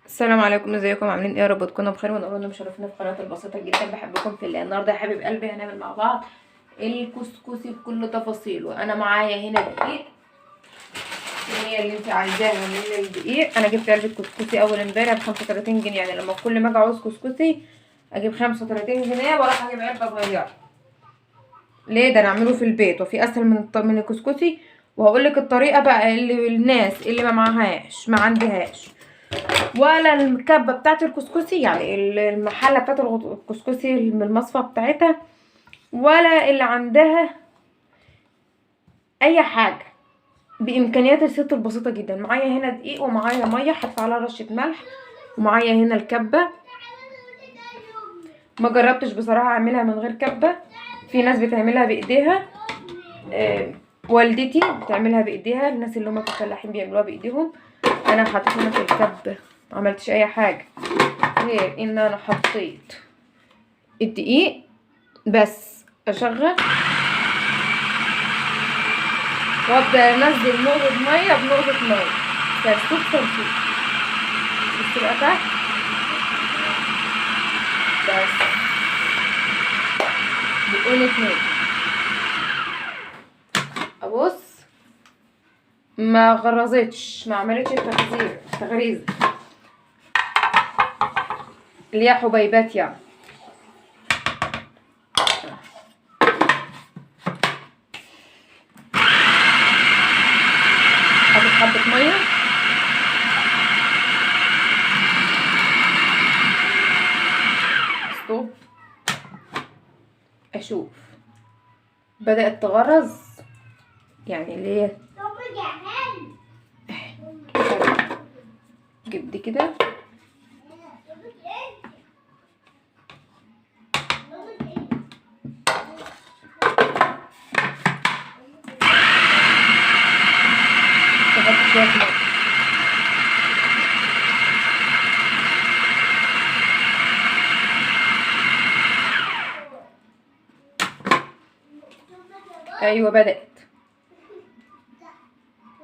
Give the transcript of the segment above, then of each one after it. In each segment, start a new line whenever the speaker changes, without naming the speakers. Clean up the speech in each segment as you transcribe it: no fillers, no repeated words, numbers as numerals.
السلام عليكم، ازيكم؟ عاملين ايه؟ يا رب تكونوا بخير ونقول مشرفنا في قناة البسيطة جدا. بحبكم في الله. النهارده يا حبيب قلبي هنعمل مع بعض الكسكسي بكل تفاصيله. انا معايا هنا دقيق، الكمية اللي انت عايزاها من الدقيق. انا جبت علبة كسكسي اول امبارح ب 35 جنيه، يعني لما كل ما اجي اعوز كسكسي اجيب 35 جنيه واروح اجيب علبة صغيرة. ليه؟ ده انا اعمله في البيت وفي اسهل من الكسكسي. وهقول لك الطريقة بقى اللي الناس اللي ما معهاش ما عندهاش ولا الكبه بتاعه الكسكسي، يعني المحلة بتاعه الكسكسي من المصفى بتاعتها، ولا اللي عندها اي حاجة بامكانيات الست البسيطة جدا. معايا هنا دقيق ومعايا مية حط عليها رشه ملح، ومعايا هنا الكبه. ما جربتش بصراحة اعملها من غير كبه، في ناس بتعملها بايديها، والدتي بتعملها بايديها، الناس اللي هم في الفلاحين بيعملوها بايديهم. انا حطيت هنا في الكبه، ما عملتش اي حاجة غير ان انا حطيت الدقيق بس، اشغل وابدا انزل نقطة مية بنقطة مية، سرسوب سرسوب، بصوا بقى تحت بس، بقول 2. ابص ما غرزتش، ما عملتش التغريزه اللي هي حبيبات يعني. حاطط حبه مية، ستوب، اشوف بدأت تغرز، يعني اللي هي جيب دي كده، تحط شوية مية. ايوه بدأت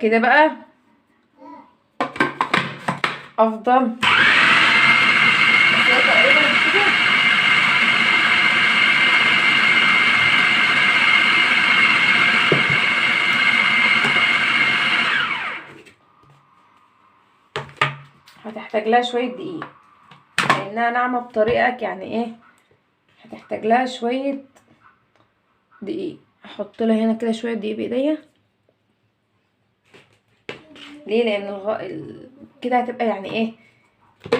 كده بقى افضل. هتحتاج لها شوية دقيق لانها ناعمة بطريقة، يعني ايه، هتحتاج لها شوية دقيق. احط لها هنا كده شوية دقيق بايديا. ليه؟ لان كده هتبقى يعني ايه،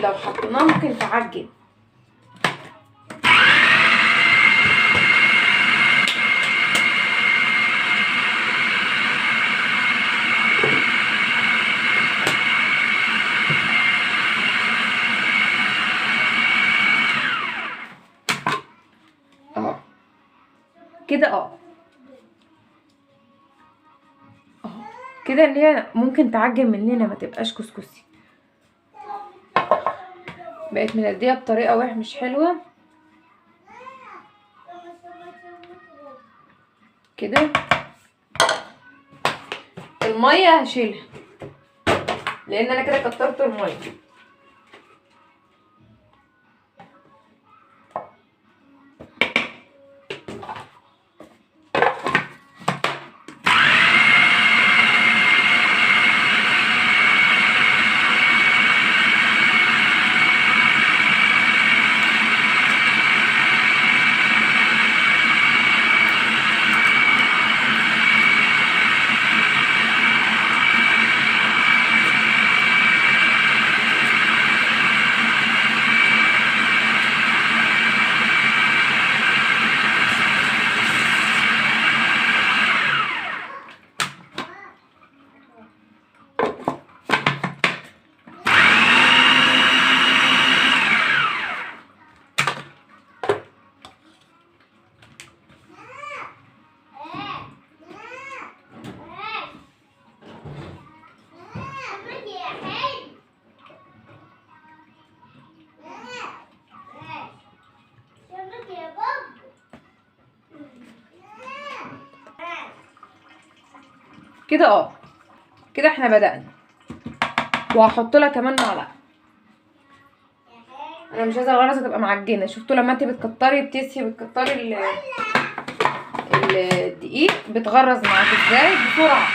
لو حطيناها ممكن تعجن. اهو كده، اهو كده اللي هي ممكن تعجن مننا، ما تبقاش كسكسي. بقت منديه بطريقة وحشة مش حلوة كده. المية هشيلها لان انا كده كترت المية. كده اه كده احنا بدأنا. وهحط لها كمان معلقه. انا مش عايزه الغرزه تبقى معجنه. شفتوا لما انت بتكتري بتسهي بتكتري الدقيق بتغرز معاك ازاي بسرعة.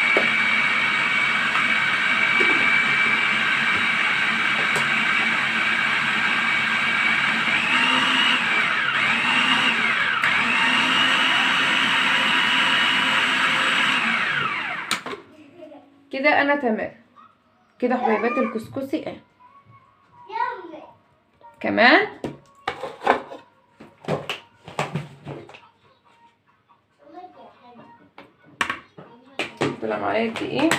كده انا تمام كده حبيبات الكسكسي اهي. كمان طلع معايا دقيق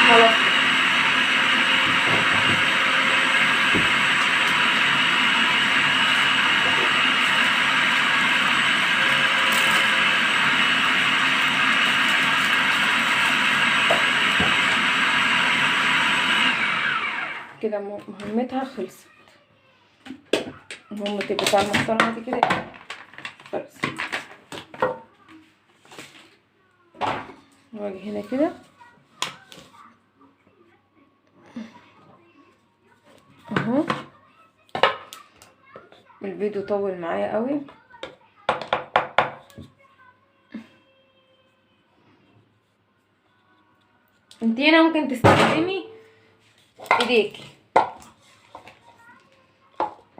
خلاص. كده مهمتها خلصت، مهمة بتاع المحترمة دي كده خلصت. واجي هنا كده اهو. الفيديو طول معايا قوي. انت هنا ممكن تستخدمي ايديكي،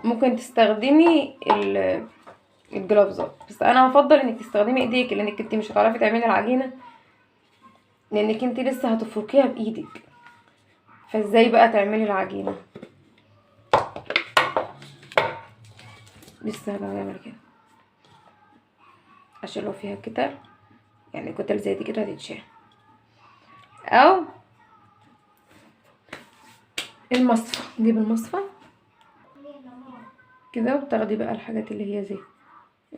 ممكن تستخدمي الجلافزات، بس انا هفضل انك تستخدمي ايديكي لانك انت مش هتعرفي تعملي العجينة، لانك انت لسه هتفركيها بايدك، فازاي بقى تعملي العجينة؟ لسه هنعمل كده عشان لو فيها كتل، يعني كتل زي دي كده هتتشال. او المصفى، نجيب المصفى كده وتاخدي بقى الحاجات اللي هي زي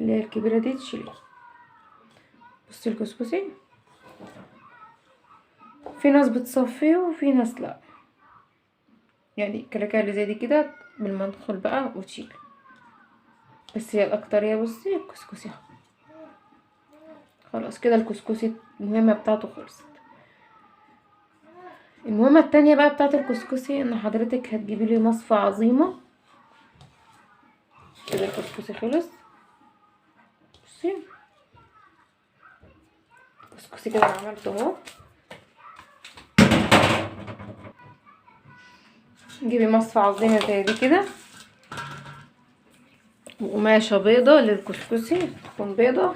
اللي هي الكبيرة دي تشيليها. بصي الكسكسي في ناس بتصفية وفي ناس لا، يعني الكلاكيع اللي زي دي كده بالمنخل بقى وتشيل، بس هي الاكترية. بصي الكسكسي خلاص كده الكسكسي المهمة بتاعته خلصت. المهمة التانية بقى بتاعت الكسكسي ان حضرتك هتجيبي لي مصفى عظيمة كده. الكسكسي خلص. بصي الكسكسي كده عملته اهو. جيبي مصفى عظيمة زي دي كده وقماشه بيضة للكسكسي تكون بيضة،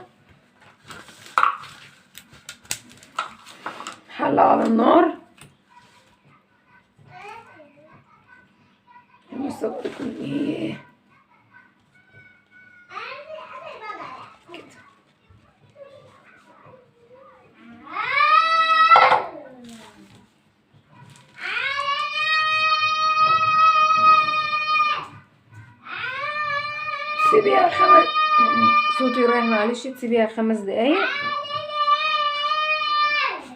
حله على النار. بالظبط تكون ايه كده. تسيبيها خمس، صوتي رايح معلش، تسيبيها 5 دقايق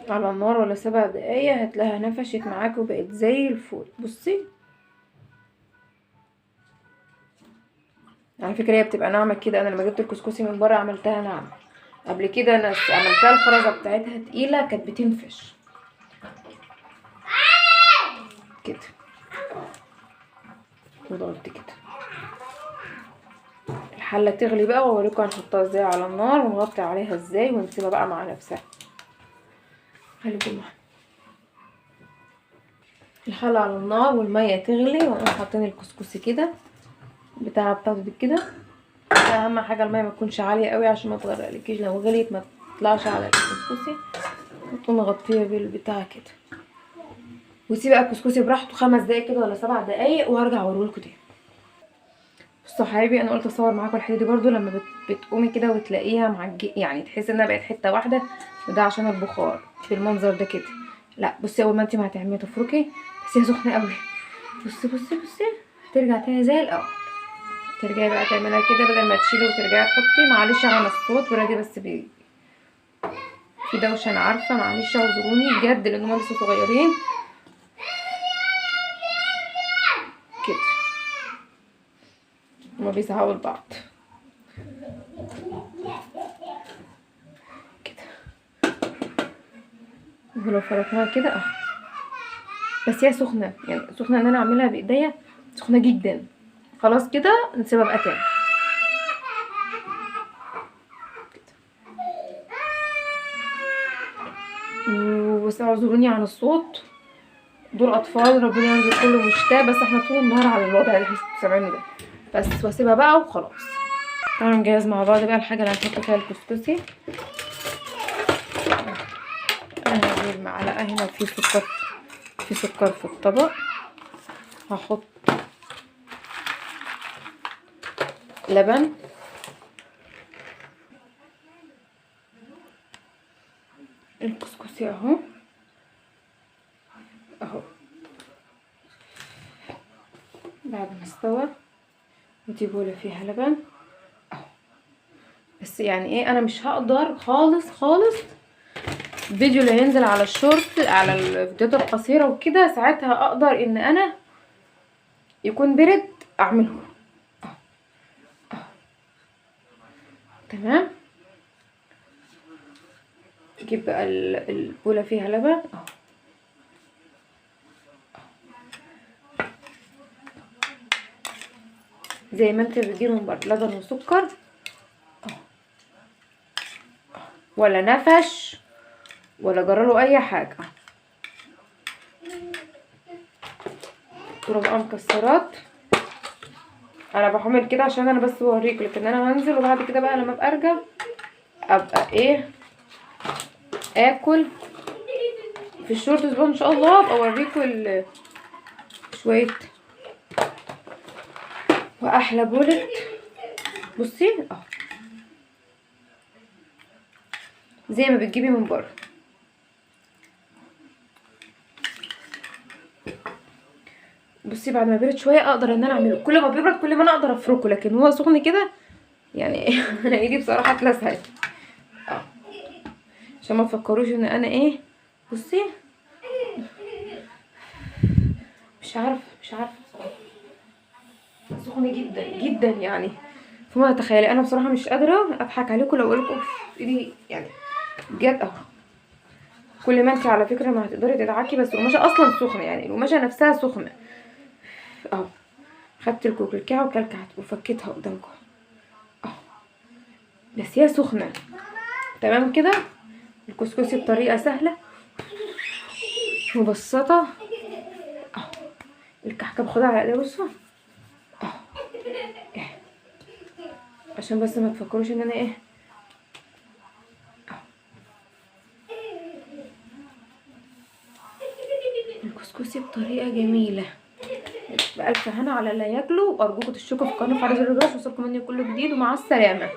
على النار ولا 7 دقايق، هتلاقيها نفشت معاك وبقت زي الفل. بصي على فكرة هي بتبقى ناعمة كده. انا لما جبت الكسكسي من بره عملتها ناعمة، قبل كده انا عملتها الفرزه بتاعتها تقيلة كانت بتنفش كده. وضغطت كده الحلة تغلي بقى، واوريكم هنحطها ازاي على النار ونغطي عليها ازاي ونسيبها بقى مع نفسها. خليكم معايا. الحلة على النار والمية تغلي، ونقوم حاطين الكسكسي كده بتاعه بتاعته دي كده. اهم حاجة المية ما تكونش عالية قوي عشان ما تغرقلكيش، لو غليت ما تطلعش على الكسكسي. وتقوم مغطيه بالبتاع كده، وسيب بقى الكسكسي براحته 5 دقايق كده ولا 7 دقايق، وهرجع اوريهولكوا تاني. بصوا حبايبي انا قلت اصور معاكم الحتة دي برده. لما بتقومي كده وتلاقيها معجنه، يعني تحسي انها بقت حتة واحدة، وده عشان البخار بالمنظر ده كده. لا بصي اول ما انت ما هتعملي تفركي بس هي سخنة قوي. بصي بصي بصي هترجع تاني زي الاول. ترجعي بقى تعملها كده بدل ما تشيلي وترجعي تحطي. معلش على الصوت ولادي بس في دوشه انا عارفه، معلش اعذروني بجد لان هما لسه صغيرين كده، هما بيزعقوا لبعض كده. ولو فركناها كده اهو بس هي سخنة، يعني سخنة ان انا اعملها بايديا، سخنة جدا. خلاص كده نسيبها بقى تاني. بس اعذروني عن الصوت، دول اطفال ربنا يرزق كل مشتاق، بس احنا طول النهار على الوضع اللي احنا سامعينه ده. بس واسيبها بقى وخلاص. تعالوا نجهز مع بعض بقى الحاجة اللي هنحط فيها الكسكسي. انا هجيب معلقه هنا، في سكر، في سكر في الطبق. هحط لبن، الكسكسي اهو اهو بعد ما استوى، ودي بوله فيها لبن اهو. بس يعني ايه، انا مش هقدر خالص خالص. الفيديو اللي هينزل على الشورت، على الفيديوهات القصيرة وكده، ساعتها اقدر ان انا يكون برد اعمله اهو اهو. تمام. نجيب بقى البوله فيها لبن اهو. زي ما انت بتجيب من بره، لبن وسكر اهو، ولا نفش ولا جراله اي حاجة. بقى مكسرات، انا بعمل كده عشان انا بس بوريكم، لكن انا هنزل وبعد كده بقى لما ابقى ارجع ابقى ايه اكل في الشورتس بقى ان شاء الله، ابقى اوريكم شوية واحلى بولت. بصي اهو زي ما بتجيبي من بره. بصي بعد ما برد شوية اقدر ان انا اعمله، كل ما بيبرد كل ما انا اقدر افركه، لكن هو سخن كده يعني انا ايدي بصراحة اتلسعت اه، عشان ما تفكروش ان انا ايه. بصي مش عارفه بصراحة، سخن جدا جدا يعني فما تخيلي. انا بصراحة مش قادرة اضحك عليكم لو اقول لكم ايدي يعني بجد اهو. كل ما انت على فكرة ما هتقدري تدعكي، بس القماشه اصلا سخنة، يعني القماشه نفسها سخنة اهو. خدت الكلكعه وكلكعت وفكيتها قدامكم اهو، بس هي سخنة. تمام كده الكسكسي بطريقة سهلة مبسطة اهو. الكحكه باخدها على ايدي بصوا اهو، عشان بس ما تفكروش ان انا ايه. الكسكسي بطريقة جميلة. بألف هنا على اللي ياكلوا، وارجوكم تشتركوا في القناة وتفعلوا زر الجرس ويوصلكم مني كل جديد، ومع السلامة.